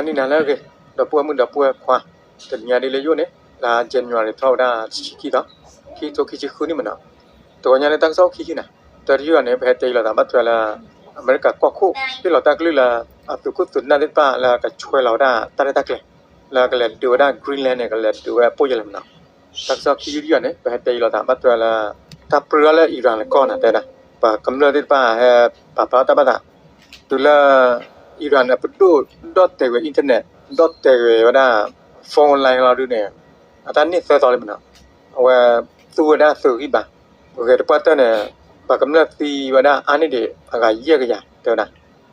နံၤနၤလၢအဂ့ၤ ဒီပုၢ်ဝဲၢ်မုၣ်ဒီပုၢ်ဝဲၢ်ခွါ, တနံၤညါဒ်လၢယိၣ်န့ၣ် လါ January ထီၣ်ဝဲဒၣ်ဆံခံသီ, ခံကထိခံဆံဃုနံၣ်မနီၤ, တဂီၤညါန့ၣ် တၢ်ကစီၣ်အိၣ်ခံဆံနၤ, တၢတယုၢ်အံၤန့ၣ် ပဟဲတဲယံၤလီၤသးဘၣ်ထွဲလၢ အမဲရကၤကီၢ်ခိၣ် ဟ့ၣ်လီၤတၢ်ကလုၢ်လၢ အသုးခိၣ်သုးနၢ်သ့ၣ်တဖၣ်လၢကဆှၢလီၤဝဲဒၣ်တၢ်ရဲၣ်တၢ်ကျဲၤ လၢကလဲၤဒုးဝဲဒၣ် Greenland န့ၣ် ကလဲၤဒုးဝဲပိၢ်ယဲလဲၣ်မနီၤ. တၢ်ကစီၣ်ခံဆံတယုၢ်အံၤန့ၣ် ပဟဲတဲယံၤလီၤသးဘၣ်ထွဲလၢ တၢ်ပြၢလၢ Iran ကီၢ်န့ၣ်တဲဒၣ်, ပှၤကမျၢၢ်သ့ၣ်တဖၣ်ဟဲပာ်ဖျါတၢ်ဘၣ်သး တုၤလၢ Iran အပဒိၣ်ဒီၣ်တဲာ်ဝဲ internet ဒီၣ်တဲာ်ဝဲဝဲဒၣ် phone line လီၤဒုန့ၣ် အတၢ်န့ၢ်သၢသီလံမနီၤ, အဝဲသူဝဲဒၣ်သုးဂံၢ်ဘါ, ဂဲၤတပှၢ်တၢၢ်န့ၣ် ပှၤကမျၢၢ်သံဝဲဒၣ်အါန့ၢ်ဒံးအဂၤယဲၢ်ကယၤတဲဝဲဒၣ်,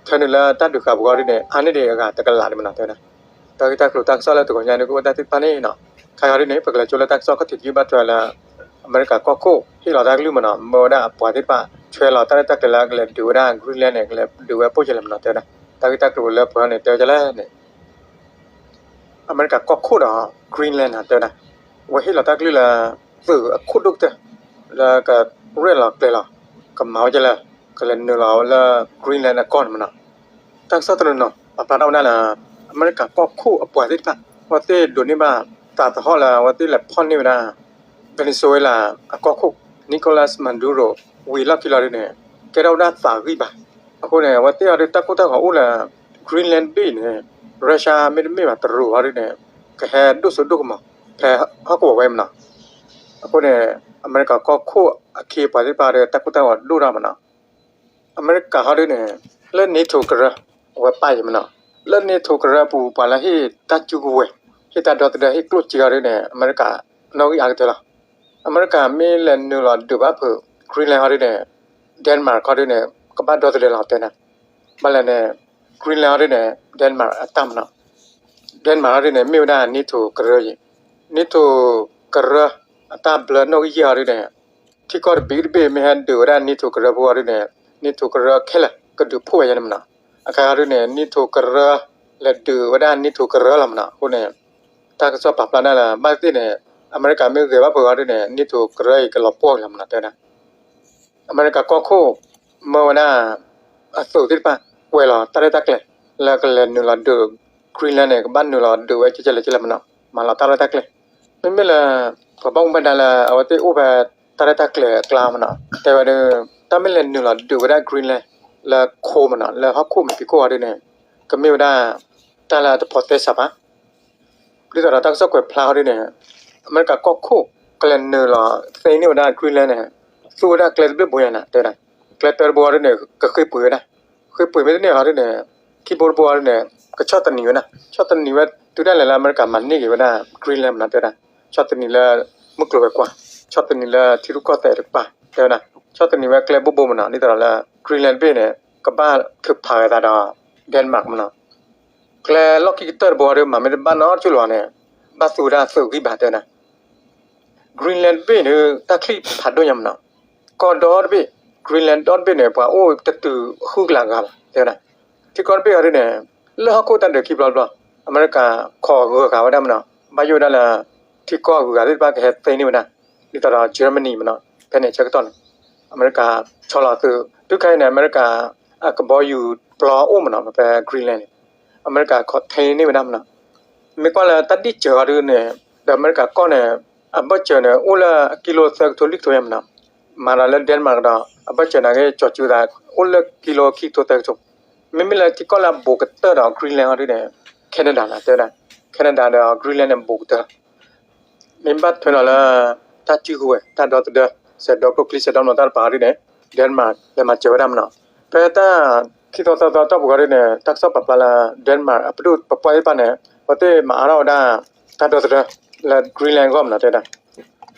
ထၢနုာ်လၢတၢ်ဒုးဃာ်ပူၤဃီဒုန့ၣ် အါန့ၢ်ဒံးအဂၤတကလးလံမနီၤတဲဝဲဒၣ်. တၢ်ဂ့ၢ်တၢ်ကျိၤတၢ်ကစီၣ်လၢတဂီၤညါန့ၣ် ကအိၣ်ဝဲဒၣ်သ့ၣ်တဖၣ်န့ၣ်နီၤ, ခဲအံၤဒုန့ၣ် ပကလဲၤကၠိလၢတၢ်ကစီၣ်ခီၣ်ထံးတယုၢ်ဘၣ်ထွဲလၢ အမဲရကၤကီၢ်ခိၣ် ဟ့ၣ်လီၤတၢ်ကလုၢ်မနီၤ, မၢဝဲဒၣ်အပှၤသ့ၣ်တဖၣ် ဆှၢလီၤတၢ်ရဲၣ်တၢ်ကျဲၤလၢကလဲၤဒုးဝဲဒၣ် Greenland န့ၣ် ကလဲၤဒုးဝဲပိၢ်ယဲလဲၣ်မနီၤတဲဝဲဒၣ်. တၢ်ဂ့ၢ်တၢ်ကျိၤလၢပှဲၤန့ၣ်တဲဝဲဒ်လဲၣ်န့ၣ် အမဲရကၤကီၢ်ခိၣ်ဒီး Greenland တဲဝဲဒၣ်, အဝဲဟ့ၣ်လီၤတၢ်ကလုၢ်လၢ သုးအခိၣ်ဒိၣ်ကတၢၢ် လၢကရဲၣ်လီၤကျဲၤလီၤ ကမၤဝဲဒ်လဲၣ် ကလဲၤနုာ်လီၤလၢ Greenland အကီၢ်န့ၣ်မနီၤ. တၢ်ကစီၣ်တနီၤနီၤ ပာ်ဖျါထီၣ်ဝဲဒၣ်လၢ အမဲရကၤကီၢ်ခိၣ်အပှၤသ့ၣ်တဖၣ် အဝဲသ့ၣ်ဒိးန့ၢ်ဘၣ်သးသဟီၣ်လၢ အဝဲသ့ၣ်လဲၤဖီၣ်န့ၢ်ဝဲဒၣ် Venezuela အကီၢ်ခိၣ် Nicolas Maduro ဝံၤလီၢ်ခံလီၤဒုန့ၣ် ကဲထီၣ်ဝဲဒၣ်သးဂံၢ်ဘါ. အဃိန့ၣ် အဝဲသ့ၣ်အီၤဒု တၢ်ကိၢ်တၢ်ဂီၤအိၣ်လၢ Greenland ဘ့ၣ်န့ၣ် Russia မ့တမ့ၢ်ဘၣ် တရူးအီၤဒုန့ၣ် ကဟဲဒိၣ်စိဒိၣ်ကမီၤ ဖဲဟီၣ်ကဝီၤဝဲမနီၤ. အဃိန့ၣ် အမဲရကၤကီၢ်ခိၣ်အခ့အပှၤသ့ၣ်တဖၣ်ဒီး တၢ်ကိၢ်တၢ်ဂီၤဒိၣ်ထီၣ်မနီၤ. အမဲရကၤဟီဒုန့ၣ် လၢ NATO ကရၢ အဝဲပၢ်ယံၤမနီၤ, လၢ NATO ကရၢပူၤ ပှၤလၢဟ့ၣ်တၢ်စုကဝဲၤ ဟ့ၣ်တၢ်ဒီသဒၢ ဟ့ၣ်ကျိၣ်စ့ဟီဒုန့ၣ် အမဲရကၤနီၣ်ဂံၢ်အါကတၢၢ်လီၤ. အမဲရကၤမ့ၢ်လဲၤနုာ်လီၤဒုးဘၣ်ဖုး Greenland ဟီဒုန့ၣ် Denmark ဟီဒုန့ၣ် ကဘၣ်ဒီသဒၢလီၤတဲနၤ. ဘၣ်လဲၣ်န့ၣ် Greenland ဟီဒုန့ၣ် Denmark အတၢ်မနီၤ. Denmark ဟီဒုန့ၣ် မ့ၢ်ဝဲဒၣ် NATO ကရၢယံၤ, NATO ကရၢအတၢ်ဘျၢနီၣ်ဂံၢ်ယဲၢ်ဟီဒုန့ၣ် ထံကီၢ်တဘ့ၣ်တဘ့ၣ်မ့ၢ်ဟဲဒုးဝဲဒၣ် NATO ကရၢဖိဟီဒုန့ၣ် NATO ကရၢခဲလၢာ် ကဒုးဖှိၣ်ဝဲယဲန့ၣ်မနီၤ. အခါဟီဒုန့ၣ် NATO ကရၢ လဲၤဒုးဝဲဒၣ် NATO ကရၢလီၤမနီၤ. အဃိန့ၣ် တၢ်ကစီၣ်ပာ်ဖျါဒၣ်လၢ ဘၣ်သ့ၣ်န့ၣ် အမဲရကၤမ့ၢ်ဂဲၤဘၣ်ဖုးဟီဒုန့ၣ် NATO ကရၢအံၤကလီၤပှီၢ်လီၤမနီၤတဲဝဲဒၣ်. အမဲရကၤကီၢ်ခိၣ် မၢဝဲဒၣ် အသုးသ့ၣ်တဖၣ် ကွဲးလီၤတၢ်ရဲၣ်တၢ်ကျဲၤ လၢကလဲၤနုာ်လီၤဒုး Greenland န့ၣ် ကဘၣ်နုာ်လီၤဒုးဝဲကဲကဲလဲၣ်ကဲလဲၣ်မနီၤ, မၤလီၤတၢ်ရဲၣ်တၢ်ကျဲၤ. မ့မ့ၢ်လၢ ပှၤဘၣ်မူဘၣ်ဒါလၢ အဝဲသ့ၣ်အိၣ်ဖဲတၢ်ရဲၣ်တၢ်ကျဲၤအကျါမနီၤ တဲဝဲဒၣ် တၢ်မ့ၢ်လဲၤနုာ်လီၤဒုးဝဲဒၣ် Greenland လၢခိမနီၤ လၢဟီၣ်ခိၣ်မပံၤခိၣ်ဟီဒုန့ၣ် ကမ့ၢ်ဝဲဒၣ် တၢ်လၢအတဖိးသဲစးဘၣ် ဒ်သိးဒီးတၢ်ကစီၣ်ကွဲးဖျါဟီဒုန့ၣ် အမဲရကၤကီၢ်ခိၣ် ကလဲၤနုာ်လီၤသ့န့ၢ်ဝဲဒၣ် Greenland န့ၣ် သူဝဲဒၣ်ကျဲတဘ့ၣ်ဘိညါနၤ တဲဝဲဒၣ်. ကျဲတၢတဘိဟီဒုန့ၣ် ကဃ့ပှ့ၤဝဲဒၣ်, ဃ့ပှ့ၤမ့ၢ်တန့ၢ်ဟီဒုန့ၣ် ခံဘိတဘိဟီဒုန့ၣ် ကဆီၣ်သနံးဝဲဒၣ်, ဆီၣ်သနံးဝဲ တုၤဒၣ်လဲာ်လၢအမဲရကၤမၤန့ၢ်က့ၤဝဲဒၣ် Greenland မနီၤ တဲဝဲဒၣ်. ဆီၣ်သနံးလၢ မုၢ်ကျိၤဝဲၤကွာ်, ဆီၣ်သနံးလၢထံရူၢ်ကီၢ်သဲးတကပၤ တဲဝဲဒၣ်. ဆီၣ်သနံးဝဲကျဲဘိဘိမနီၤ ဒ်သိးဒီးလၢ Greenland တဘ့ၣ်န့ၣ် ကဘၣ်ထုးဖးဝဲသးဒီး Denmark မနီၤ. ကျဲလီၢ်ခံကတၢၢ်တဘိဟီဒု မၤမ့ၢ်တဘၣ်နီတဖျၢၣ်လၢၤဘၣ်န့ၣ် ဘၣ်သူဝဲဒၣ်သုးဂံၢ်ဘါတဲဝဲဒၣ်. Greenland တဘ့ၣ်န့ၣ် တၢ်ချံၣ်ဖးဒိၣ်ညါမနီၤ. ကီၢ်ဒီတဘ့ၣ် Greenland ဒီတဘ့ၣ်န့ၣ် ပှၤအိၣ်တတုၤဃုကလးဂၤဘၣ်တဲဝဲဒၣ်. ထံကီၢ်တဘ့ၣ်ဟီဒုန့ၣ် လၢဟီၣ်ခိၣ်တၢ်ဒုးခံဘျီတဘျီ အမဲရကၤခိးဂၢၤဃာ်ဝဲဒၣ်မနီၤ. ဘၣ်ယိၣ်ဝဲဒၣ်လၢ ထံကီၢ်အဂုၤအဂၤသ့ၣ်တဖၣ်ကဟဲသ့န့ၢ်ဝဲဒၣ် ဒ်သိးဒီး Germany မနီၤ ဖဲန့ၣ်အဆၢကတီၢ်န့ၣ် အမဲရကၤဆီလီၤသုး တုၤခဲအံၤန့ၣ် အမဲရကၤအကဘီယူၤပျီအိၣ်မနီၤ ဖဲ Greenland န့ၣ် အမဲရကၤခိးသ့န့ၢ်ဝဲဒၣ်မနီၤ. မ့ၢ်ကွၢ်လၢတၢ်ဒံၣ်စၢၤဟီဒုန့ၣ် ဒီးအမဲရကၤကီၢ်န့ၣ် အဘၢၣ်စၢၤန့ၣ် အိၣ်လၢအကံလိသၢကထိလွံၢ်ကထိညါမနီၤ. မၤဒီးလၢ Denmark ဒီး အဘၢၣ်စၢၤန့ၣ်က့ၤ ကၠီၤစုသး အိၣ်လၢကံလိခံကထိသၢကထိ. မ့မ့ၢ်လၢထံကီၢ်လၢအဘူးကတၢၢ်ဒီး Greenland ဟီဒုန့ၣ် Canada လီၤတဲဝဲဒၣ်. Canada ဒီး Greenland န့ၣ် ဘူးကတၢၢ် မ့ၢ်ဘၣ်ထွဲလီၤလၢ တၢ်စုကဝဲၤ တၢ်ဒီသဒၢ စဲးဒီကျိၣ်ကျံ စဲးဒီမနီၤတၢ်တပၤဟီဒုန့ၣ် Denmark လဲၤမၤစၢၤဝဲဒၣ်မနီၤ. ဖဲတၢ်ခံသီသၢသီတီၢ်ပူၤဟီဒုန့ၣ် တၢ်ကစီၣ်ပာ်ဖျါလၢ Denmark အပဒိၣ်ပပှၢ်သ့ၣ်တဖၣ်န့ၣ် အဝဲသ့ၣ်မၤအါထီၣ်ဝဲဒၣ် တၢ်ဒီသဒၢ လၢ Greenland အဂီၢ်မနီၤတဲဝဲဒၣ်.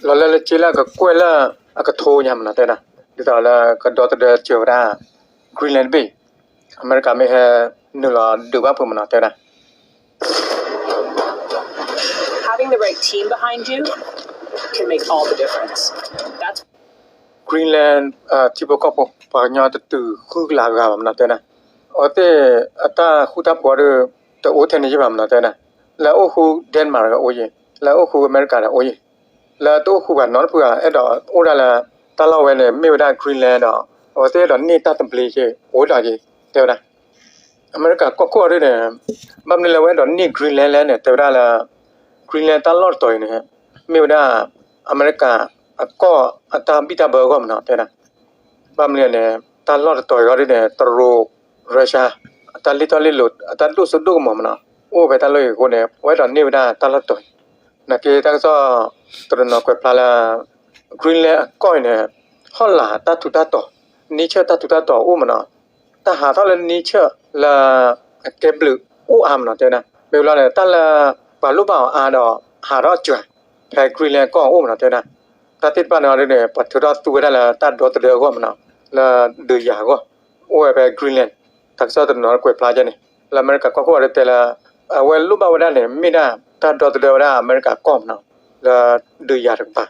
လီၤလၢလၢက့လၢအကကွဲၢ်လၢအကထိညါမနီၤတဲဝဲဒၣ်. ဒ်သိးလၢကဒီသဒၢစၢၤဝဲဒၣ် Greenland တဘ့ၣ် အမဲရကၤမ့ၢ်ဟဲနုာ်လီၤဒုးဘၣ်ဖုးမနီၤတဲဝဲဒၣ်. Having the right team behind you can make all the difference. That's Greenland ထံဖိကီၢ်ဖိ ပှၤကညီတတုၤဃုကလးဂၤဘၣ်မနီၤတဲဝဲဒၣ်. အဝဲသ့ၣ်အတၢ်ဃူတၢ်ဖိးဒီး တအိၣ်ထဲန့ၣ်ယံၣ်ဘၣ်မနီၤတဲဝဲဒၣ်. လၢအအိၣ်ဃူ Denmark ဒီးအိၣ်ယံၤ, လၢအအိၣ်ဃူအမဲရကၤဒီးအိၣ်ယံၤ, လၢတအိၣ်ဃူဘၣ်နီတဖုဘၣ် အဲၣ်ဒိးအိၣ်ဒၣ်လၢ တၢ်လီၢ်ဝဲန့ၣ် မ့ၢ်ဝဲဒၣ် Greenland ဒီး အဝဲသ့ၣ်အဲၣ်ဒိးန့ၢ်တၢ်သဘျ့က့ၤ အိၣ်ဒၣ်က့ၤ တဲဝဲဒၣ်. အမဲရကၤကီၢ်ခိၣ်အီၤဒ်န့ၣ် ဘၣ်မနုၤလၢအဝဲအဲၣ်ဒိးန့ၢ် Greenland လဲၣ်န့ၣ် တဲဝဲဒၣ်လၢ Greenland တၢ်လီၢ်တတီၤအံၤန့ၣ် မ့ၢ်ဝဲဒၣ် အမဲရကၤအကီၢ်အတၢ်ဘံၣ်တၢ်ဘၢအဂီၢ်မနီၤ တဲဝဲဒၣ်. ဘၣ်မနုၤလဲၣ်န့ၣ် တၢ်လီၢ်တတီၤအံၤအီၤဒ်န့ၣ် တရူး Russia အတၢ်လံၣ်ထီၣ်လံၣ်လီၤ အတၢ်ဒိၣ်စိဒိၣ်ကမီၤမနီၤ အိၣ်ဝဲဖဲတၢ်လီၢ်အံၤအဃိန့ၣ် အဝဲအဲၣ်ဒိးန့ၢ်ဝဲဒၣ်တၢ်လီၢ်တတီၤအံၤ. နာ်က့တၢ်ကစီၣ်တနီၤနီၤကွဲးဖျါလၢ Greenland အကီၢ်အံၤန့ၣ် ဟီၣ်လာ်တၢ်ထူးတၢ်တီၤ nature တၢ်ထူးတၢ်တီၤအိၣ်မနီၤ တၢ်ဟးထီၣ်လၢ nature လၢ အကဲဘျုးအိၣ်အါမနီၤ တဲဝဲဒၣ်. မ့ၢ်ဝဲလီၤန့ၣ် တၢ်လၢ ပှၤလိၣ်ဘၣ်အီၤအါဒီး ဟးထီၣ်စှၤ ဖဲ Greenland ကီၢ်အိၣ်မနီၤ တဲဝဲဒၣ်. တၢ်သ့ၣ်တဖၣ်န့ၣ်အီၤဒ်န့ၣ် ပှၤထုးထီၣ်သူဝဲဒၣ်လၢတၢ်ဒီသဒၢအဂီၢ်မနီၤ လၢဒုးယၤအဂီၢ် အိၣ်ဝဲဖဲ Greenland တၢ်ကစီၣ်တနီၤနီၤကွဲးဖျါကဲန့ၣ် လၢအမဲရကၤကီၢ်ခိၣ်အီၤဒ်တဲလၢ အဝဲလိၣ်ဘၣ်ဝဲဒၣ်န့ၣ် မ့ၢ်ဒၣ်တၢ်ဒီသဒၢဝဲဒၣ်အမဲရကၤကီၢ်မနီၤ လၢဒုးယၤတကပၤ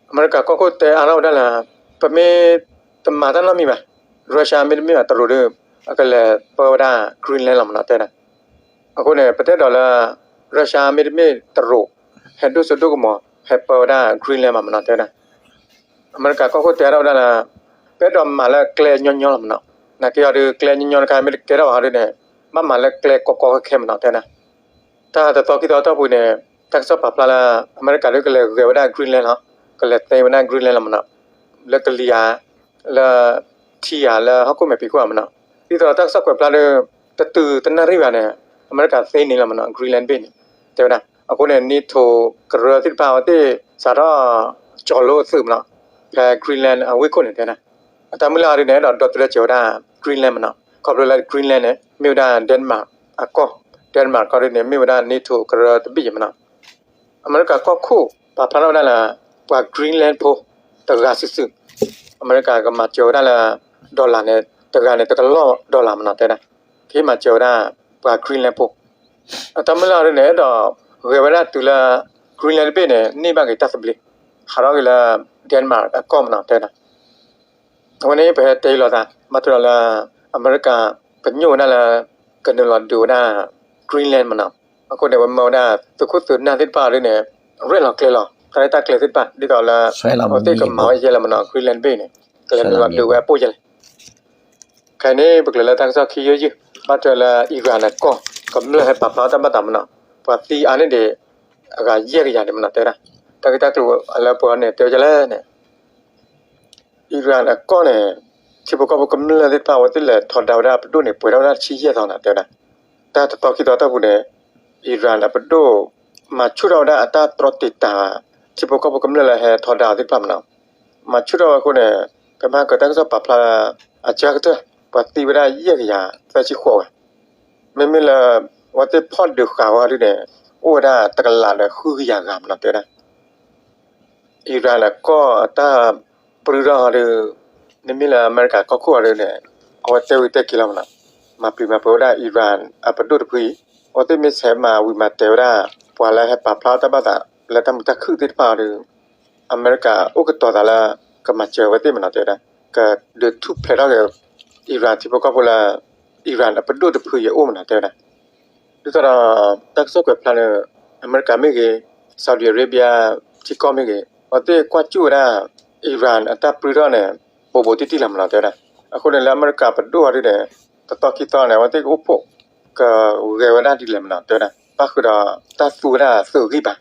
အမဲရကၤကီၢ်ခိၣ်တဲအါထီၣ်ဝဲဒၣ်လၢ ပမ့ၢ်တမၤတၢ်နီတမံၤဘၣ် Russia မ့တမ့ၢ်ဘၣ်တရူးဒီး အကလဲၤပၢဝဲဒၣ် Greenland လီၤမနီၤ တဲဝဲဒၣ်. အဃိန့ၣ် ပတအဲၣ်ဒိးလၢ Russia မ့တမ့ၢ်တရူး ဟဲဒိၣ်စိဒိၣ်ကမီၤ ဟဲပၢဝဲဒၣ် Greenland ဘၣ်မနီၤ တဲဝဲဒၣ်. အမဲရကၤကီၢ်ခိၣ်တဲအါထီၣ်ဝဲဒၣ်လၢ ပအဲၣ်ဒိးမၤလၢကျဲညီညီလီၤမနီၤ နာ်က့အီၤဒ်ကျဲညီညီတခါ မ့ၢ်တကဲထီၣ်ဘၣ်အီၤဒ်န့ၣ် ဘၣ်မၤလၢကျဲကီကီခဲခဲမနီၤ တဲဝဲဒၣ်. တၢ်တသီခံသီအတီၢ်ပူၤန့ၣ် တၢ်ကစီၣ်ပာ်ဖျါလၢ အမဲရကၤဒ်ကလဲၤဂဲၤဝဲဒၣ် Greenland လီၤ ကလဲၤသ့ဝဲဒၣ် Greenland လီၤမနီၤ လၢကလံၤဧါ လၢထံဧါ လၢဟီၣ်ခိၣ်မဲာ်ဖံးခိၣ်ဧါမနီၤ ဒ်သိးတၢ်ကစီၣ်ကွဲးဖျါဒီး တတုၤတနၣ်ရံၣ်ဘၣ်န့ၣ် အမဲရကၤသ့န့ၢ်လီၤမနီၤ Greenland တဘ့ၣ်န့ၣ် တဲဝဲဒၣ်. အဃိန့ၣ် NATO ကရၢသ့ၣ်တဖၣ်အဝဲသ့ၣ်စးထီၣ်ကၠီၤလိအသုးမနီၤ ဖဲ Greenland အဝ့ၢ်ခိၣ်န့ၣ် တဲဝဲဒၣ်. အတၢ်မုၢ်လၢ်အီၤဒ်န့ၣ် အဲၣ်ဒိးဒီသဒၢစၢၤဝဲဒၣ် Greenland မနီၤ ခီဖျိလၢ Greenland န့ၣ် မ့ၢ်ဝဲဒၣ် Denmark အကီၢ် Denmark ကီၢ်ဒ်န့ၣ် မ့ၢ်ဝဲဒၣ်NATOကရၢတဘ့ၣ်အံၤမနီၤ. အမဲရကၤကီၢ်ခိၣ်ပာ်ဖျါထီၣ်ဝဲဒၣ်လၢ ပှၤ Greenland ဖိ တဂၤစုာ်စုာ် အမဲရကၤကမၤစၢၤဝဲဒၣ်လၢ dollar န့ၣ် တဂၤန့ၣ် တကလီၢ် dollar မနီၤ တဲဝဲဒၣ်. ကဟ့ၣ်မၤစၢၤဝဲဒၣ် ပှၤ Greenland ဖိ အတၢ်မုၢ်လၢ်အီၤဒ်န့ၣ် အဲၣ်ဒိးဂဲၤဝဲဒၣ်တုၤလၢ Greenland တဘ့ၣ်န့ၣ် န့ၢ်ဘၣ်က့ၤတၢ်သဘျ့ ဟးထီၣ်က့ၤလၢ Denmark အကီၢ်မနီၤ တဲဝဲဒၣ်. အဝဲန့ၣ် ပဟဲတဲအံၤလိာ်သး ဘၣ်ထွဲဒီးလၢ အမဲရကၤ ကညိၣ်ဝဲဒၣ်လၢ ကနုာ်လီၤဒုးဝဲဒၣ် Greenland မနီၤ. အဃိန့ၣ် အဝဲမၢဝဲဒၣ်သုးခိၣ်သုးနၢ်သ့ၣ်တဖၣ်အီၤဒ်န့ၣ် ရဲၣ်လီၤကျဲၤလီၤ တၢ်ရဲၣ်တၢ်ကျဲၤသ့ၣ်တဖၣ် ဒ်သိးလၢ အဝဲသ့ၣ်ကမၤဝဲယဲလဲၣ်မနီၤ Greenland တဘ့ၣ်န့ၣ် ကလဲၤနုာ်လီၤဒုးဝဲအပိၢ်ယဲလဲၣ်. ခဲအံၤန့ၣ် ပကလဲၤလၢတၢ်ကစီၣ်ခံယုၢ်ယုၢ် ဘၣ်ထွဲလၢ Iran အကီၢ် ကမျၢၢ်ဟဲပာ်ဖျါတၢ်ဘၣ်သးမနီၤ ပှၤသံအါန့ၢ်ဒံး အဂၤယဲၢ်ကယၤန့ၣ်မနီၤ တဲဝဲဒၣ်. တၢ်ဂ့ၢ်တၢ်ကျိၤလၢပှၤန့ၣ် တဲဝဲဒ်လဲၣ်န့ၣ် Iran အကီၢ်န့ၣ် ထံဖိကီၢ်ဖိကမျၢၢ်သ့ၣ်တဖၣ် အဝဲသ့ၣ်လဲၤထီဒါဝဲဒၣ်ပဒိၣ်န့ၣ် ပှဲၤထီၣ်ဝဲဒၣ်တဆံယဲၢ်သီန့ၣ် တဲဝဲဒၣ်. တၢ်တသီခံသီအတီၢ်ပူၤန့ၣ် Iran အပဒိၣ် မၤဆူၣ်ထီၣ်ဝဲဒၣ်အတၢ်တြီတံာ်တာ် ထံဖိကီၢ်ဖိကမျၢၢ်လၢဟဲထီဒါအီၤသ့ၣ်တဖၣ်မနီၤ. မၤဆူၣ်ထီၣ်ဝဲအဃိန့ၣ် ဖဲမဟါကတၢၢ်တၢ်ကစီၣ်ပာ်ဖျါလၢ အကတၢၢ် ပှၤသံဝဲဒၣ်ယဲၢ်ကယၤသၢဆံဃိးဂၤ မ့မ့ၢ်လၢ အဝဲသ့ၣ်ဖီၣ်ဒုးဃာ်ဝဲဒ်န့ၣ် အိၣ်ဝဲဒၣ်တကလးဒီးဃုကယၤဂၤမနီၤ တဲဝဲဒၣ်. Iran အကီၢ်အတၢ်ပြူၢ်ထီၣ်အီၤဒီး မ့မ့ၢ်လၢအမဲရကၤကီၢ်ခိၣ်အီၤဒ်န့ၣ် အဝဲတဲဝံၤတဲက့ၤလီၤမနီၤ. မၤပျံၤမၤဖုးဝဲဒၣ် Iran အပဒိၣ်တဖုအံၤ အဝဲသ့ၣ်မ့ၢ်ဆဲးမၤဝံၤမၤတဲာ်ဝဲဒၣ် ပှၤလၢဟဲပာ်ဖျါတၢ်ဘၣ်သးလၢတၢ်မုာ်တၢ်ခုၣ်သ့ၣ်တဖၣ်အီၤဒီး အမဲရကၤအိၣ်ကတီၤသးလၢ ကမၤစၢၤအဝဲသ့ၣ်မနီၤ တဲဝဲဒၣ်. ကဒုးထူၣ်ဖျဲးထီၣ်က့ၤ Iran ထံဖိကီၢ်ဖိလၢ Iran အပဒိၣ်တဖုအံၤအအိၣ်မနီၤ တဲဝဲဒၣ်. ဒ်သိးဒီး တၢ်ကစီၣ်ကွဲးဖျါလၢ အမဲရကၤမ့ၢ်ဂ့ၤ Saudi Arabia ထံကီၢ်မ့ၢ်ဂ့ၤ အဝဲသ့ၣ်ကွၢ်ကၠူၣ်ဝဲဒၣ် Iran အတၢ်ပြူၢ်ထီၣ်န့ၣ် ဘူးဘူးတံၢ်တံၢ်လီၤမနီၤ တဲဝဲဒၣ်. အဃိန့ၣ်လၢအမဲရကၤပဒိၣ်အီၤဒ်န့ၣ် တသီခံသီန့ၣ် အဝဲသ့ၣ်ကအိၣ်ဖှိၣ် ကဂဲၤဝဲဒၣ်ဒ်လဲၣ်မနီၤ တဲဝဲဒၣ်. ဘၣ်ဃုာ်ဒီးတၢ်သူဝဲဒၣ်သုးဂံၢ်ဘါ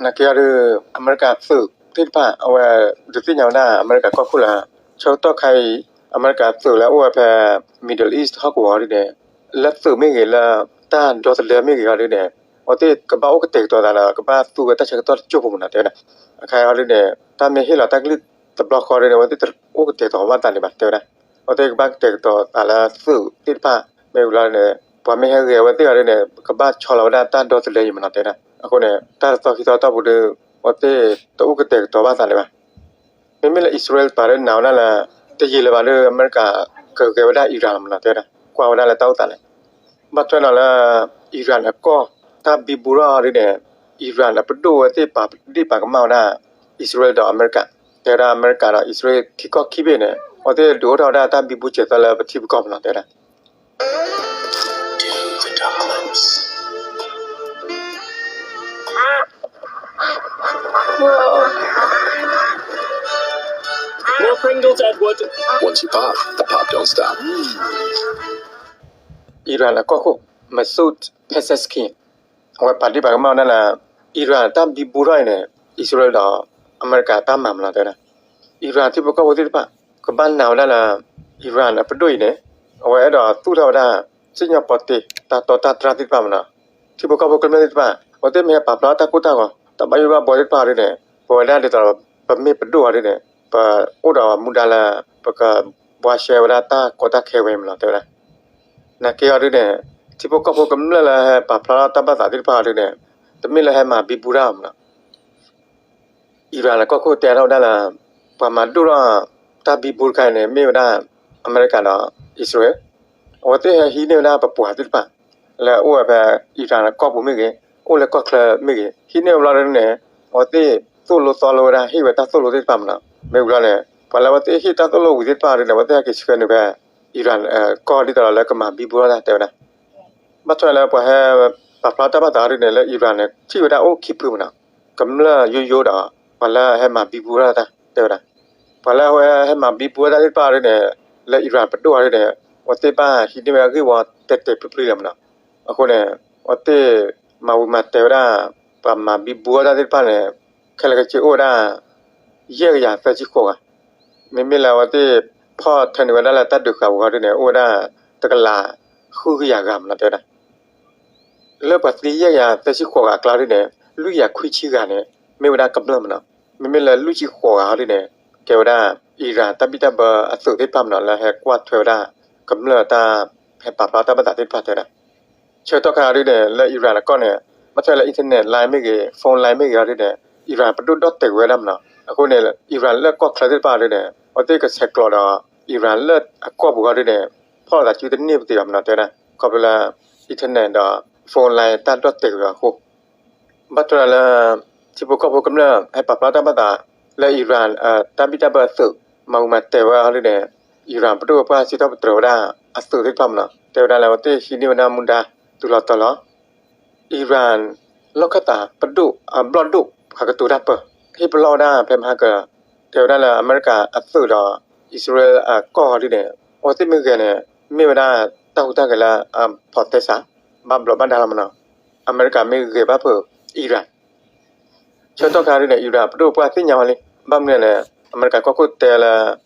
နာ်က့အီၤဒီး အမဲရကၤသုးသ့ၣ်တဖၣ် အဝဲဒုးသ့ၣ်ညါဝဲဒၣ်အမဲရကၤကီၢ်ခိၣ်လၢ ဆၢကတီၢ်ခါအံၤ အမဲရကၤသုးလၢအအိၣ်ဝဲဖဲ Middle East ဟီၣ်ကဝီၤအီၤဒ်န့ၣ် လၢသုးမ့ၢ်ဂ့ၤ လၢတၢ်ဒီသဒၢမ့ၢ်ဂ့ၤအီၤဒ်န့ၣ် အဝဲသ့ၣ်ကဘၣ်အိၣ်ကတဲာ်ကတီၤသးဒီး ကဘၣ်သူဝဲတၢ်ဆၢကတီၢ်တစိၢ်ဖိမနီၤ တဲဝဲဒၣ်. အခါအံၤအီၤဒ်န့ၣ် တၢ်မ့ၢ်ဟ့ၣ်လီၤတၢ်ကလုၢ်တဘျီဃီဒ်န့ၣ် အဝဲသ့ၣ်တအိၣ်ကတဲာ်ကတီၤဘၣ်သးဒံးဘၣ် တဲဝဲဒၣ်. အဝဲသ့ၣ်ကဘၣ်ကတဲာ်ကတီၤသးလၢသုးသ့ၣ်တဖၣ် မ့ၢ်ဝံၤလီၤန့ၣ် ပှၤမ့ၢ်ဟဲဂဲၤအဝဲသ့ၣ်အီၤဒ်န့ၣ် ကဘၣ်ဆီလီၤဝဲဒၣ်တၢ်ဒီသဒၢအံၤမနီၤ တဲဝဲဒၣ်. အဃိန့ၣ် တၢ်တသီခံသီအတီၢ်ပူၤဒီး အဝဲသ့ၣ်တအိၣ်ကတဲာ်ကတီၤဘၣ်သးဒံးဘၣ်. မ့မ့ၢ်လၢ အံၣ်စရ့လးပာ်ဒ်န့ၣ်ဝဲဒၣ်လၢ တယံာ်လၢၤဘၣ်ဒီး အမဲရကၤကဂဲၤဝဲဒၣ် Iran လီၤမနီၤ တဲဝဲဒၣ်. ကွၢ်ဝဲဒၣ်လၢတၢ်အိၣ်သးန့ၣ် ဘၣ်ထွဲဒီးလၢ Iran အကီၢ် တၢ်ဘံဘူထီၣ်အီၤဒ်န့ၣ် Iran အပဒိၣ်အဝဲသ့ၣ်ပာ်ဒ့ၣ်ပာ်ကမၣ်ဝဲဒၣ် အံၣ်စရ့လးဒီးအမဲရကၤ တဲဝဲဒၣ်အမဲရကၤဒီးအံၣ်စရ့လးထံကီၢ်ခံဘ့ၣ်န့ၣ် အဝဲသ့ၣ်ဒုးအိၣ်ထီၣ်ဝဲဒၣ်တၢ်ဘံဘူစဲၤသီလၢပထံပကီၢ်မနီၤ တဲဝဲဒၣ်. More Pringles, Edward. Once you pop, the pop don't stop. အံရၣ်အကီၢ်ခိၣ် Masoud Pezeshkian အဝဲပာ်ဒ့ၣ်ပာ်ကမၣ်ဝဲဒၣ်လၢ အံရၣ်တၢ်ဘံဘူထီၣ်အံၤန့ၣ် အံၣ်စရ့လးဒီးအမဲရကၤတၢ်မၤမးလီၤ တဲဝဲဒၣ်. အံရၣ်ထံဖိကီၢ်ဖိသ့ၣ်တဖၣ် ကဘၣ်နာ်ဝဲဒၣ်လၢ အံရၣ်အပဒိၣ်အံၤန့ၣ် အဝဲအဲၣ်ဒိးသူၣ်ထီၣ်ဝဲဒၣ် စံၣ်ညီၣ်ပီတ့ တၢ်တီတၢ်တြၢ်သ့ၣ်တဖၣ်မးလီၤ. ထံဖိကီၢ်ဖိကမျၢၢ်သ့ၣ်တဖၣ် အဝဲသ့ၣ်မ့ၢ်ဟဲပာ်ဖျါတၢ်ကိၢ်တၢ်ဂီၤ တၢ်ဘၣ်ယိၣ်ဘၣ်ဘှီသ့ၣ်တဖၣ်အီၤဒ်န့ၣ် ပဝဲဒၣ်ဒ်သိး ပမ့ၢ်ပဒိၣ်အီၤဒ်န့ၣ် ပအိၣ်ဒီးမူဒါလၢ ပကဘှါရှဲဝဲဒၣ်တၢ်ကီတၢ်ခဲဝဲမးလီၤ တဲဝဲဒၣ်. နာ်က့အီၤဒ်န့ၣ် ထံဖိကီၢ်ဖိကမျၢၢ်လၢဟဲပာ်ဖျါထီၣ်တၢ်ဘၣ်သးသ့ၣ်တဖၣ်အီၤဒ်န့ၣ် တမ့ၢ်လၢဟဲမၤဘံဘူတၢ်အီၤမးလီၤ. အံရၣ်အကီၢ်ခိၣ်တဲထီၣ်ဝဲဒၣ်လၢ ပှၤမၤဒိၣ်ထီၣ်တၢ်ဘံဘူတခါအံၤန့ၣ် မ့ၢ်ဝဲဒၣ် အမဲရကၤဒီး အံၣ်စရ့လး, အဝဲသ့ၣ်ဟဲဟံးန့ၢ်ဝဲဒၣ်ပပှၢ်သ့ၣ်တဖၣ် လၢအအိၣ်ဝဲဖဲအံရၣ်အကီၢ်ပူၤမ့ၢ်ဂ့ၤ, အိၣ်လၢကီၢ်ချၢမ့ၢ်ဂ့ၤ, ဟံးန့ၢ်ဝဲဘျီဒ်န့ၣ် အဝဲသ့ၣ်သိၣ်လိသီလိဝဲဒၣ် ဟ့ၣ်ဝဲတၢ်သိၣ်လိသ့ၣ်တဖၣ်မးနီၤ. မ့ၢ်ဝံၤလီၤန့ၣ် ပှၤလၢအဝဲသ့ၣ်ဟ့ၣ်တၢ်သိၣ်လိဝံၤသ့ၣ်တဖၣ်ဒ်န့ၣ် အဝဲသ့ၣ်ဟဲက့ၤဆှၢနုာ်ဖဲ အံရၣ်အကီၢ်ဒ်သိးဒီးလၢကမၤဘံဘူထီၣ်တၢ် တဲဝဲဒၣ်. ဘၣ်ထွဲလၢပှၤဟဲပာ်ဖျါတၢ်ဘၣ်သးဒ်န့ၣ် လၢအံရၣ်န့ၣ် ထံၣ်ဝဲဒၣ်အိၣ်ခံဖုမးနီၤ, ကမျၢၢ်ယိယိဒီး ပှၤလၢဟဲမၤဘံဘူထီၣ်တၢ် တဲဝဲဒၣ်. ပှၤလၢအဝဲဟဲမၤဘံဘူထီၣ်တၢ်သ့ၣ်တဖၣ်ဒ်န့ၣ် လၢအံရၣ်ပဒိၣ်အီၤဒ်န့ၣ် အဝဲသ့ၣ်ဘၣ်ဟံးန့ၢ်ဝဲအဂ့ၢ်ဝီတဲာ်တဲာ်ဖျုးဖျုးလီၤမးနီၤ. အဃိန့ၣ် အဝဲသ့ၣ်မၤဝံၤမၤတဲာ်ဝဲဒၣ် ပှၤမၤဘံဘူထီၣ်တၢ်သ့ၣ်တဖၣ်န့ၣ် ခဲလၢာ်ခဲဆ့အိၣ်ဝဲဒၣ် ယဲၢ်ကယၤသၢဆံဃိးဂၤ, မ့မ့ၢ်လၢအဝဲသ့ၣ်ဖီၣ်ထၢနုာ်ဝဲဒၣ်လၢတၢ်ဒုးဃာ်ပူၤအီၤဒ်န့ၣ် အိၣ်ဝဲဒၣ် တကလးဃုကယၤဂၤမးနီၤ တဲဝဲဒၣ်. လၢပှၤသံယဲၢ်ကယၤသၢဆံဃိးဂၤအကျါဒ်န့ၣ် လွံၢ်ကယၤခွံဆံဂၤန့ၣ် မ့ၢ်ဝဲဒၣ်ကမျၢၢ်မးနီၤ. မ့မ့ၢ်လၢလွံၢ်ဆံဃိးဂၤအီၤဒ်န့ၣ် ကဲဝဲဒၣ် အံရၣ်တၢ်ဘံၣ်တၢ်ဘၢအသုးသ့ၣ်တဖၣ်မးနီၤ လၢဟဲကွၢ်ထွဲဝဲဒၣ် ကမျၢၢ်တၢ် ဟဲပာ်ဖျါတၢ်ဘၣ်သးသ့ၣ်တဖၣ်တဲဝဲဒၣ်. ဆၢကတီၢ်ခါအီၤဒ်န့ၣ် လၢအံရၣ်အကီၢ်န့ၣ် ဘၣ်ထွဲလၢ internet line မ့ၢ်ဂ့ၤ phone line မ့ၢ်ဂ့ၤအီၤဒ်န့ၣ် အံရၣ်ပဒိၣ်ဒီၣ်တဲာ်ကွံာ်ဝဲဒၣ်မးနီၤ. အဃိန့ၣ် အံရၣ်လၢကီၢ်ချၢသ့ၣ်တဖၣ်အီၤဒ်န့ၣ် အဝဲသ့ၣ်ကဆဲးကျိးဒီး အံရၣ်လၢအကီၢ်ပူၤအီၤဒ်န့ၣ် ဖီၣ်လိာ်သးစုတန့ၢ်ပသ့ၣ်ဘၣ်မးနီၤ တဲဝဲဒၣ်. ခီဖျိလၢ internet ဒီး phone line တၢ်ဒီၣ်တဲာ်ကွံာ်အီၤအဃိ ဘၣ်ထွဲလၢ ထံဖိကီၢ်ဖိကမျၢၢ် ဟဲပာ်ဖျါတၢ်ဘၣ်သး လၢအံရၣ် တၢ်ဘံၣ်တၢ်ဘၢအသုး မၤဝံၤမၤတဲာ်ဝဲအီၤဒ်န့ၣ် အံရၣ်ပဒိၣ်ပှၢ်စံးထီၣ်ပတြၢၤဝဲဒၣ်အသုးသ့ၣ်တဖၣ်မးနီၤ တဲဝဲဒၣ်လၢအဝဲသ့ၣ်ဟံးန့ၢ်ဝဲဒၣ်မူဒါ တုၤလီၤတီၤလီၤ အံရၣ် လီၢ်ခၢၣ်သးပဒိၣ်အဘျီၣ်ဒိၣ် ပှၤကတိၤတၢ်ပၢ ဟ့ၣ်ပလီၢ်ဝဲဒၣ်ဖဲမဟါက တဲဝဲဒၣ်လၢအမဲရကၤအသုးဒီး အံၣ်စရ့လးအကီၢ်အီၤဒ်န့ၣ် အဝဲသ့ၣ်မ့ၢ်ဂဲၤန့ၣ် မ့ၢ်ဝဲဒၣ်တၢ်ဟူးတၢ်ဂဲၤလၢအဖီၣ်သဲစး ဘၣ်ဘျီးဘၣ်ဒါလီၤမးနီၤ. အမဲရကၤမ့ၢ်ဂဲၤဘၣ်ဖုးအံရၣ် ဆၢကတီၢ်ခါဒ်န့ၣ် အံရၣ်ပဒိၣ်ပှၢ်သ့ၣ်ညါဝဲလံ. ဘၣ်မနုၤလဲၣ်န့ၣ် အမဲရကၤကီၢ်ခိၣ်တဲလၢ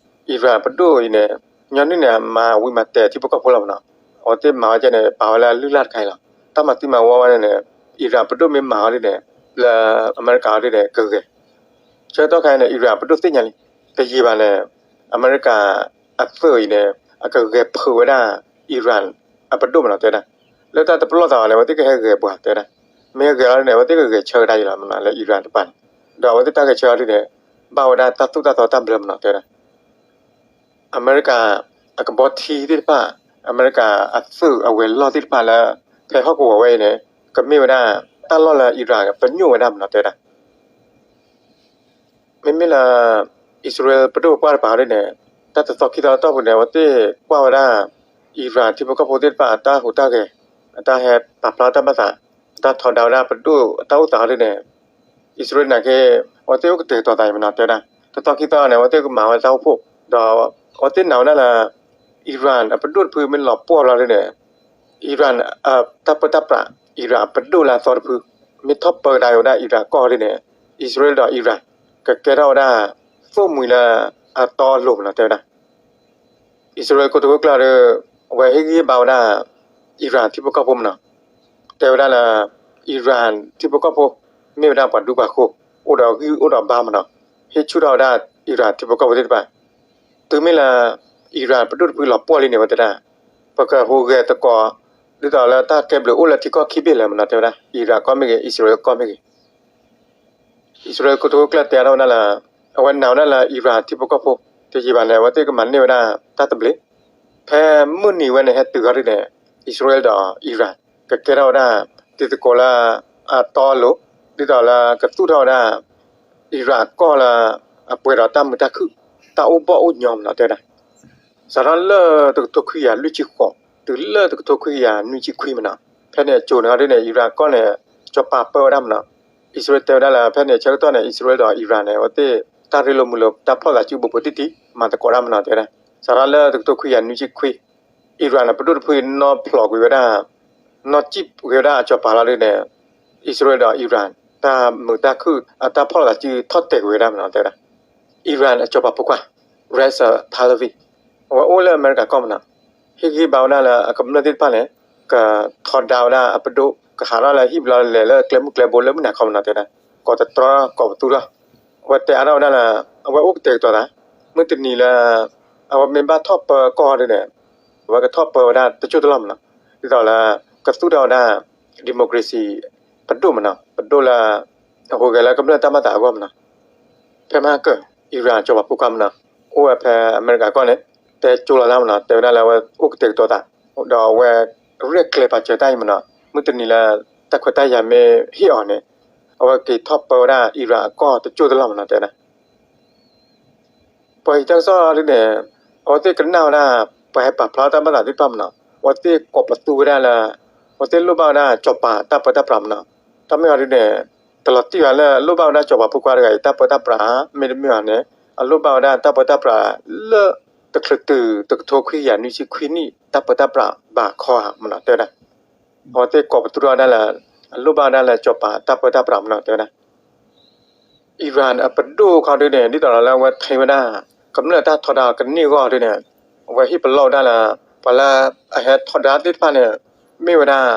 အံရၣ်ပဒိၣ်အံၤန့ၣ် ညီနုၢ်န့ၣ် မၤဝံၤမၤတဲာ်ထံဖိကီၢ်ဖိလီၤမးနီၤ. အဝဲသ့ၣ်မၤဝဲကဲန့ၣ် ပာ်ဝဲလၢအလုၢ်အလၢ်တခါအံၤလီၤ. တၢ်မၤသံမၤဝီဝဲန့ၣ်န့ၣ် အံရၣ်ပဒိၣ်မ့ၢ်မၤဝဲဒ်န့ၣ် လၢအမဲရကၤအီၤဒ်န့ၣ် ကဂဲၤ ဆၢကတီၢ်ခါအံၤန့ၣ် အံရၣ်ပဒိၣ်သ့ၣ်ညါလံ. တယံာ်ဘၣ်န့ၣ် အမဲရကၤအသုးအံၤန့ၣ် အကဂဲၤဖုးဝဲဒၣ် အံရၣ်အပဒိၣ်မးနီၤ တဲဝဲဒၣ်. လၢတၢ်တပလီၢ်သးဘၣ်န့ၣ် အဝဲသ့ၣ်ကဟဲဂဲၤပှၤ တဲဝဲဒၣ်. မ့ၢ်ဟဲဂဲၤလီၤန့ၣ် အဝဲသ့ၣ်ကဂဲၤဆၢကဒါအံၤလီၤမးနီၤ လၢအံရၣ်တပၤန့ၣ်. ဒီးအဝဲသ့ၣ်တၢ်ဂဲၤဆၢအီၤဒ်န့ၣ် ဘၣ်ဝဲဒၣ်တၢ်သိၣ်တၢ်သီတၢ်ဘျၢမးနီၤ တဲဝဲဒၣ်. အမဲရကၤအကဘီထံသ့ၣ်တဖၣ် အမဲရကၤအသုးအဝဲၤလီၢ်သ့ၣ်တဖၣ်လၢ ဖဲဟီၣ်ကဝီၤဝဲအံၤန့ၣ် ကမ့ၢ်ဝဲဒၣ် တၢ်လီၢ်လၢအံရၣ်ပညိၣ်ဝဲဒၣ်မးနီၤ တဲဝဲဒၣ်. မ့မ့ၢ်လၢ အံၣ်စရ့လးပဒိၣ်ပပှၢ်တပၤဒ်န့ၣ် တၢ်တသီခံသီအတီၢ်ပူၤန့ၣ် အဝဲသ့ၣ်ကွၢ်ဝဲဒၣ် အံရၣ်ထံဖိကီၢ်ဖိသ့ၣ်တဖၣ် အတၢ်ဟူးတၢ်ဂဲၤ အတၢ်ဟဲပာ်ဖျါတၢ်ဘၣ်သး အတၢ်ထီဒါဝဲဒၣ်ပဒိၣ်အတၢ်အိၣ်သးဒ်န့ၣ် အံၣ်စရ့လးနာ်က့ အဝဲသ့ၣ်အိၣ်ကတဲာ်ကတီၤသးအံၤမးနီၤ တဲဝဲဒၣ်. တသီခံသီန့ၣ် အဝဲသ့ၣ်ကမၤဝဲတၢ်အိၣ်ဖှိၣ် ဒီး အဝဲသ့ၣ်နာ်ဝဲဒၣ်လၢ အံရၣ်အပဒိၣ်တဖုမ့ၢ်လီၤပှီၢ်လီၤဒ်န့ၣ် အံရၣ် တၢ်ပၢတၢ်ပြး အံရၣ်အပဒိၣ်လၢအသီတဖု မ့ၢ်ထီၣ်ပၢကဒါက့ၤဝဲဒၣ်အံရၣ်ကီၢ်ဒ်န့ၣ် အံၣ်စရ့လးဒီးအံရၣ် ကကဲထီၣ်ဝဲဒၣ် သိၣ်မှံၤလၢအတီအလိၤမးနီၤ တဲဝဲဒၣ်. အံၣ်စရ့လးကီၢ်တဝၢကျၢၢ်ဒီး အဝဲဟ့ၣ်ဂံၢ်ဟ့ၣ်ဘါဝဲဒၣ် အံရၣ်ထံဖိကီၢ်ဖိမးနီၤ တဲဝဲဒၣ်လၢ အံရၣ်ထံဖိကီၢ်ဖိ မ့ၢ်ဝဲဒၣ်ပှၤဒူပှၤဃိၤ အိၣ်ဒီးဂံၢ်အိၣ်ဒီးဘါမးနီၤ ဟ့ၣ်ဆူၣ်ထီၣ်ဝဲဒၣ်အံရၣ်ထံဖိကီၢ်ဖိသ့ၣ်တဖၣ် တုၤမ့ၢ်လၢ အံရၣ်ပဒိၣ်တဖုလီၤပှီၢ်လံန့ၣ် အဝဲတဲဒၣ် ပကဟူးဂဲၤသကိး ဒ်သိးလၢတၢ်ကဲဘျုးအိၣ်လၢထံကီၢ်ခံဘ့ၣ်လၢၤမးနီၤ တဲဝဲဒၣ် အံရၣ်ကီၢ်မ့ၢ်ဂ့ၤ အံၣ်စရ့လးကီၢ်မ့ၢ်ဂ့ၤ အံၣ်စရ့လးကီၢ်တဝၢကျၢၢ်တဲထီၣ်ဝဲဒၣ်လၢ အဝဲနာ်ဝဲဒၣ်လၢအံရၣ်ထံဖိကီၢ်ဖိ တယံာ်ဘၣ်န့ၣ် အဝဲသ့ၣ်ကမၤန့ၢ်ဝဲဒၣ်တၢ်သဘျ့ ဖဲမုၢ်နံၤဝဲန့ၣ် ဟဲတုၤဃီဒ်န့ၣ် အံၣ်စရ့လးဒီးအံရၣ် ကကဲထီၣ်ဝဲဒၣ် တံၤသကိးလၢ အတီအလိၤ ဒ်သိးလၢကသူၣ်ထီၣ်ဝဲဒၣ် အံရၣ်အကီၢ်လၢ အပှဲၤဒီးတၢ်မုာ်တၢ်ခုၣ် တၢ်အိၣ်ဘီၣ်အိၣ်ညီမးနီၤ တဲဝဲဒၣ် စးထီၣ်လၢတကထိခွံကယၤလွံၢ်ဆံဃိး တုၤလၢတကထိခွံကယၤနွံဆံခွံမးနီၤ ဖဲန့ၣ်အစိၤန့ၣ်ဃီဒ်န့ၣ် အံရၣ်အကီၢ်န့ၣ် ကၠီၤပၤပၢဝဲဒၣ်မးနီၤ အံၣ်စရ့လးတဲဝဲဒၣ်လၢ ဖဲန့ၣ်ဆၢကတီၢ်န့ၣ် အံၣ်စရ့လးဒီးအံရၣ်န့ၣ် အဝဲသ့ၣ်တၢ်ရ့လိာ်မုာ်လိာ် တၢ်ဖျီၣ်သးစုဘိးဘိးတံၢ်တံၢ် မၤသကိးတၢ်မးနီၤ တဲဝဲဒၣ် စးထီၣ်လၢတကထိခွံကယၤနွံဆံခွံ Iran အပဒိၣ်တဖုအံၤ နီၣ်ဖျိးကွံာ်ဝဲဒၣ်, နီၣ်စံၣ်ကွံာ်ဝဲဒၣ်အစီၤပၤလီၤဒုန့ၣ်, အံၣ်စရ့လးဒီး Iran တၢ်မုာ်တၢ်ခုၣ် အတၢ်ဖီၣ်လိာ်သးစုထီၣ်တဲာ်ကွံာ်ဝဲဒၣ်မနီၤ တဲဝဲဒၣ်. Iran အစီၤပၤဖိခွါ Reza Pahlavi အဝဲအိၣ်လၢအမဲရကၤကီၢ်မနီၤ, ဟ့ၣ်ဂံၢ်ဘါဝဲဒၣ်လၢအကမျၢၢ်သ့ၣ်တဖၣ်န့ၣ် ကထီဒါဝဲဒၣ်အပဒိၣ် ကဟးထီၣ်လၢဟံၣ်ဘျီလဲၤလၢကျဲမုၢ်ကျဲဘိလၢမုၢ်နၤခီမနီၤ တဲဝဲဒၣ်, ကိးတတြီ ကိးပသူထီၣ်, အဝဲတဲအါထီၣ်ဝဲဒၣ်လၢ အဝဲအိၣ်ကတဲာ်ကတီၤသး, မုၢ်တနံၤလၢ အဝဲမ့ၢ်ဘၣ်ထီၣ်ပၢကီၢ်ဒုန့ၣ်, အဝဲကထီၣ်ပၢဝဲဒၣ်တစိၢ်တလီၢ်မနီၤ, ဒ်သိးလၢ ကသူၣ်ထီၣ်ဝဲဒၣ် democracy ပဒိၣ်မနီၤ, ပဒိၣ်လၢ အဟူးဂဲၤလၢကမျၢၢ်တၢ်ဘၣ်သးအဂီၢ်မနီၤ. ဖဲမဟါကၢၢ် Iran စီၤပၤဖိခွါမနီၤ, အိၣ်ဝဲဖဲအမဲရကၤကီၢ်န့ၣ် တဲကၠိလီၤသးမနီၤ, တဲဝဲဒၣ်လၢအဝဲအိၣ်ကတဲာ်ကတီၤသး, ဒီးအဝဲရဲၣ်ကျဲၤပာ်စၢၤတၢ်အံၤမနီၤ, မုၢ်တနံၤလၢ တၢ်ခွဲးတၢ်ယာ်မ့ၢ်ဟ့ၣ်အီၤန့ၣ်, အဝဲက့ၤထီၣ်ပၢဝဲဒၣ် Iran အကီၢ်တစိၢ်တလီၢ်မနီၤ တဲဝဲဒၣ်. ပှၤဟံးတၢ်ကစီၣ်ဒုန့ၣ်, အဝဲသ့ၣ်ကနၣ်ဝဲဒၣ် ပှၤဟဲပာ်ဖျါတၢ်ဘၣ်သးသ့ၣ်တဖၣ်မနီၤ, အဝဲသ့ၣ်ကိးပသူဝဲဒၣ်လၢ အဝဲသ့ၣ်လိၣ်ဘၣ်ဝဲဒၣ်စီၤပၤတၢ်ပၢတၢ်ပြးမနီၤ, တၢ်မ့ၢ်အီၤဒုန့ၣ်, တလီၤတံၢ်ဘၣ်လၢလိၣ်ဘၣ်ဝဲဒၣ်စီၤပၤဖိခွါတဂၤအံၤ တၢ်ပၢတၢ်ပြး မ့တမ့ၢ်အီၤန့ၣ်, အလိၣ်ဘၣ်ဝဲဒၣ်တၢ်ပၢတၢ်ပြးလၢ တချုးတုၤ တကထိခွံကယၤနွံဆံခွံနံၣ် တၢ်ပၢတၢ်ပြးဘၣ်ခီဧါမနီၤ တဲဝဲဒၣ်. အဝဲသ့ၣ်ကိးပသူထီၣ်ဝဲဒၣ်လၢ အလိၣ်ဘၣ်ဝဲဒၣ်လၢစီၤပၤတၢ်ပၢတၢ်ပြးမနီၤ တဲဝဲဒၣ်. Iran အပဒိၣ်ခီဒုန့ၣ် ဒ်သိးလၢအဝဲထံၣ်ဝဲဒၣ် ကမျၢၢ်တၢ်ထီဒါကန့ၢ်အဂီၢ်ဒုန့ၣ်, အဝဲဟ့ၣ်ပလီၢ်ဝဲဒၣ်လၢ ပှၤလၢအဟဲထီဒါသ့ၣ်တဖၣ်န့ၣ် မ့ၢ်ဝဲဒၣ်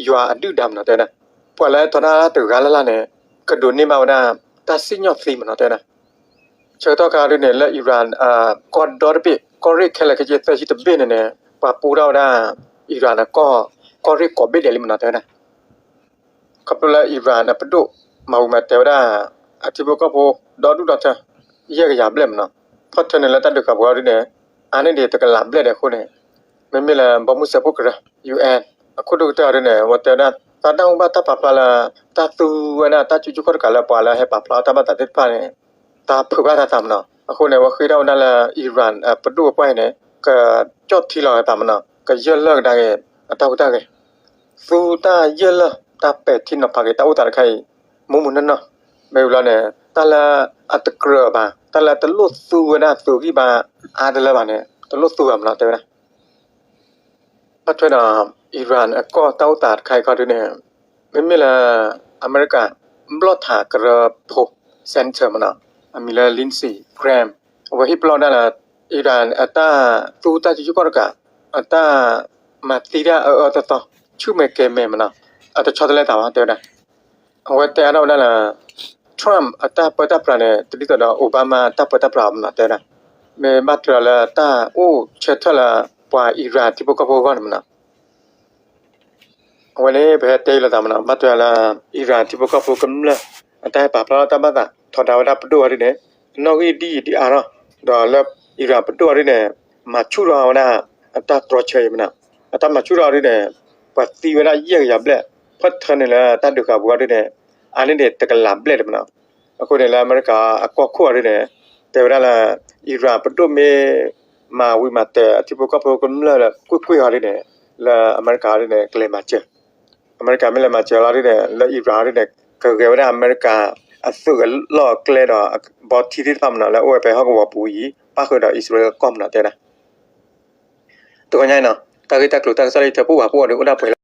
ယွၤအဒုၣ်ဒါမနီၤ တဲဝဲဒၣ်. ပှၤလၢထီဒါတဂၤလၢ်လၢ်န့ၣ် ကဒိးန့ၢ်ဘၣ်ဝဲဒၣ် တၢ်စံၣ်ညီၣ်သံမနီၤ တဲဝဲဒၣ်. ဆၢကတီၢ်ခါဒုန့ၣ် လၢ Iran ကီၢ်ဒီတဘ့ၣ် ကီၢ်ရ့ၣ်ခဲလၢာ်ခဲဆ့သၢဆံတဘ့ၣ်န့ၣ်န့ၣ် ပှၤပူထီၣ်ဝဲဒၣ် Iran အကီၢ် ကီၢ်ရ့ၣ်ကိးဘ့ၣ်ဒဲးလံမနီၤ တဲဝဲဒၣ်. ခီဖျိလၢ Iran အပဒိၣ် မၤဝံၤမၤတဲာ်ဝဲဒၣ် အထံဖိကီၢ်ဖိ ဒီဒူၣ်ဒီထၢ ယဲၢ်ကယၤဘျဲၣ်မနီၤ, ဖီၣ်ထၢန့ၣ်လၢတၢ်ဒုးဃာ်ပူၤအီၤဒုန့ၣ် အါန့ၢ်ဒံးတကလးဘျဲၣ်ဒဲးအဃိန့ၣ်, မ့မ့ၢ်လၢဘီမုၢ်စၢဖှိၣ်ကရၢ UN အခိၣ်ဒိၣ်ကတၢၢ်အီၤဒုန့ၣ် အဝဲတဲဝဲဒၣ် သးတၢ်အိၣ်ဘၣ်တၢ်ပာ်ဖျါလၢ တၢ်သူဝဲဒၣ်တၢ်စုဆူၣ်ခီၣ်တကးလၢပှၤလၢဟဲပာ်ဖျါတၢ်ဘၣ်သးသ့ၣ်တဖၣ်န့ၣ် တၢ်ဖုးဘၣ်တၢ်သးမနီၤ. အဃိန့ၣ် အဝဲဃ့ထီၣ်ဝဲဒၣ်လၢ Iran အပဒိၣ်အပှၢ်အံၤန့ၣ် ကကၠီၣ်ထံလီၤအသးမနီၤ, ကယၢၢ်လၢၢ်ကဒါက့ၤ အတၢ်ဟူးတၢ်ဂဲၤ, သူတၢ်ယၢၢ်လၢၢ်တၢ်ပဲာ်ထံနီၤဖးက့ၤတၢ်အိၣ်သးတခါအံၤ မူးမူးနီၢ်နီၢ်, မ့ၢ်ဝံၤလီၤန့ၣ် တၢ်လၢအတကြၢးဘၣ်, တၢ်လၢတလိၣ်သူဝဲဒၣ်သုးဂံၢ်ဘါအါတလၢဘၣ်န့ၣ် တလိၣ်သူဘၣ်မနီၤ တဲဝဲဒၣ်. ဘၣ်ထွဲဒီး Iran အကီၢ်တၢ်အိၣ်သးတခါအံၤခီဒုန့ၣ်, မ့မ့ၢ်လၢ အမဲရကၤ ဘျီၣ်ထးကရၢဖိ center မနီၤ, အမံၤလၢ Lindsey Graham အဝဲဟ့ၣ်ပလီၢ်ဒၣ်လၢ Iran အတၢ်သူတၢ်စုဆူၣ်ခီၣ်တကး အတၢ်မၤသံတၢ်အၢအၢသီသီ ဆူၣ်မဲာ်ကဲၤမဲာ်မနီၤ, အတဆီတလဲသးဘၣ် တဲဝဲဒၣ်. အဝဲတဲအါထီၣ်ဝဲဒၣ်လၢ Trump အတၢ်ပၢတၢ်ပြးန့ၣ် တဒ်သိးဒီး Obama တၢ်ပၢတၢ်ပြးအီၤမနီၤ တဲဝဲဒၣ်. မ့ၢ်ဘၣ်ထွဲဒီးလၢတၢ်အိၣ်ဆၢထၢၣ်လၢ ပှၤ Iran ထံဖိကီၢ်ဖိအဂီၢ်န့ၣ်မနီၤ. အဝဲန့ၣ် ပဟဲတဲအံၤလိာ်သးမနီၤ, ဘၣ်ထွဲလၢ Iran ထံဖိကီၢ်ဖိကမျၢၢ် အတၢ်ဟဲပာ်ဖျါထီၣ်တၢ်ဘၣ်သး ထီဒါဝဲဒၣ်ပဒိၣ်အီၤဒုန့ၣ်, နီၣ်ဂံၢ်ဒ်အံၤဒ်အါထီၣ်, ဒီးလၢ Iran ပဒိၣ်အီၤဒုန့ၣ် မၤဆူၣ်ထီၣ်ဝဲဒၣ် အတၢ်တြီဆၢအံၤမနီၤ, အတၢ်မၤဆူၣ်ထီၣ်အီၤဒုန့ၣ် ပှၤသံဝဲဒၣ်ယဲၢ်ကယၤဘျဲၣ်, ဖီၣ်ထၢန့ၣ်လၢတၢ်ဒုးဃာ်ပူၤအီၤဒုန့ၣ် အါန့ၢ်ဒံးတကလးဘျဲၣ်ဒံးမနီၤ. အဃိန့ၣ်လၢအမဲရကၤအကီၢ်ခိၣ်အီၤဒုန့ၣ် တဲဝဲဒၣ်လၢ Iran ပဒိၣ်မ့ၢ် မၤဝံၤမၤတဲာ်အထံဖိကီၢ်ဖိကမျၢၢ်လၢကွ့ၢ်ကွ့ၢ်အီၤဒုန့ၣ် လၢအမဲရကၤအီၤဒုန့ၣ် ကလဲၤမၤစၢၤ, အမဲရကၤမ့ၢ်လဲၤမၤစၢၤလီၤဒုန့ၣ် လၢ Iran အီၤဒုန့ၣ် ကဂဲၤဝဲဒၣ်အမဲရကၤ အသုးအလီၢ်အကျဲဒီး ဘီထံသ့ၣ်တဖၣ်မနီၤ လၢအအိၣ်ဝဲဖဲဟီၣ်ကဝီၤပူၤအံၤ ပၣ်ဃုာ်ဒီးအံၣ်စရ့လးကီၢ်မနီၤ တဲဝဲဒၣ်. တဂီၤညါအံၤနီၤ တၢ်ဂ့ၢ်တၢ်ကျိၤတၢ်ကစီၣ်လၢယထၢဖှိၣ်ပှၤဖှိၣ်အီၤဒု အိၣ်ဒၣ်ပှဲၤလီၤ.